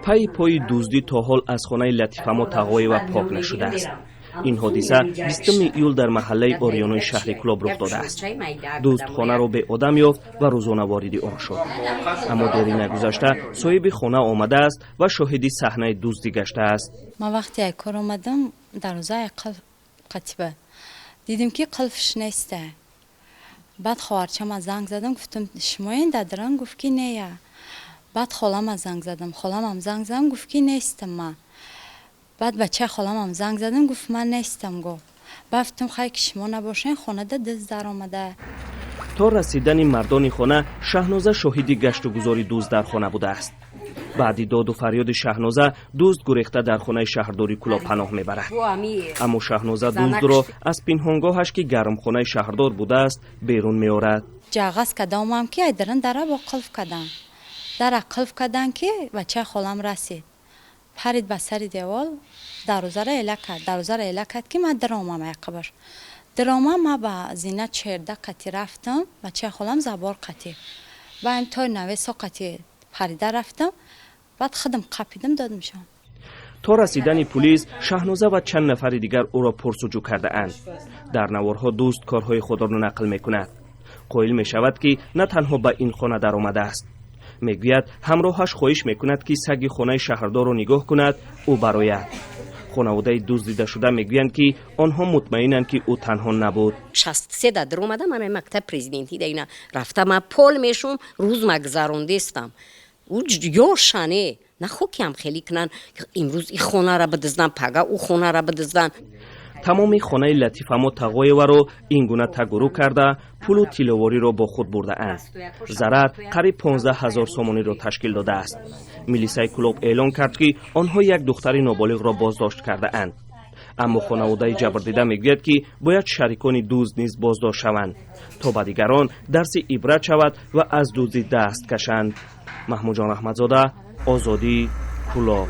Пайи пои дуздӣ то ҳол аз хонаи Латифамо Тағоева пок нашудааст. Ин ҳодиса 20 июл дар маҳаллаи Ориёнои шаҳри Кӯлоб рух додааст. Дузд хонаро беодам ёфт ва рӯзона вориди он шуд, аммо дери нагузашта соҳиби хона омадааст ва шоҳиди саҳнаи дуздӣ гаштааст. Ман вақте ай кор омадам, дарвоза ай қатиба дидим, ки қулфш неста. Баъд хоҳарчама занг задам, гуфтам: «Шумоен дадран?» Гуфт, ки нея. Баъд холама занг задам, холамам занг задам, гуфт, ки нестам ман. Баъд бачаи холамам занг задам, гуфт: «Ман нестам», гуфт. Баъд гуфтам: «Хай, ки шумо набошен, хонада дузд даромада». То расидани мардони хона Шаҳноза шоҳиди гаштугузори дузд дар хона будааст. Баъди доду фарёди Шаҳноза дузд гурехта дар хонаи шаҳрдори Кӯлоб паноҳ мебарад, аммо Шаҳноза дуздро аз пинҳонгоҳаш, ки гармхонаи шаҳрдор будааст, берун меорад. Ҷағаз када омам, ки айдаран дара бо қулф кадан, дара қулф кадан, ки бачаи холам расид, парид ба сари девол, дарвозаро эла кард. Дарвозаро эла кард, ки ман даромам. Яқабаш даромам, ман ба зина черда қати рафтам, бачаи холам забор қати, ба ин той навесо қати парида рафтам. Баъд худам қапидам, додамшон. То расидани пулис Шаҳноза ва чанд нафари дигар ӯро пурсуҷӯ кардаанд. Дар наворҳо дузд корҳои худро нақл мекунад. Қоил мешавад, ки на танҳо ба ин хона даромадааст. Мегӯяд, ҳамроҳаш хоҳиш мекунад, ки саги хонаи шаҳрдорро нигоҳ кунад, ӯ барояд. Хонаводаи дуздидашуда мегӯянд, ки онҳо мутмаинанд, ки ӯ танҳо набуд. 63 да даромада, ман мактаб президентӣ да ина рафта, ма пол мешум, рӯз ма гузарондестам. Ӯ ёшане нахо, ки ҳам хеле кунанд: имрӯз и хонара бидизданд, пага ӯ хонара бидизданд. Тамоми хонаи Латифамо Тағоеваро ин гуна тагурӯ карда, пулу тилловориро бо худ бурдаанд. Зарар қариб 15 ҳазор сомониро ташкил додааст. Милисаи Кӯлоб эълон кард, ки онҳо як духтари ноболиғро боздошт кардаанд, аммо хонаводаи ҷабрдида мегӯяд, ки бояд шарикони дузд низ боздошт шаванд, то ба дигарон дарси ибрат шавад ва аз дуздӣ даст кашанд. Маҳмудҷон Аҳмадзода, Озодӣ, Кӯлоб.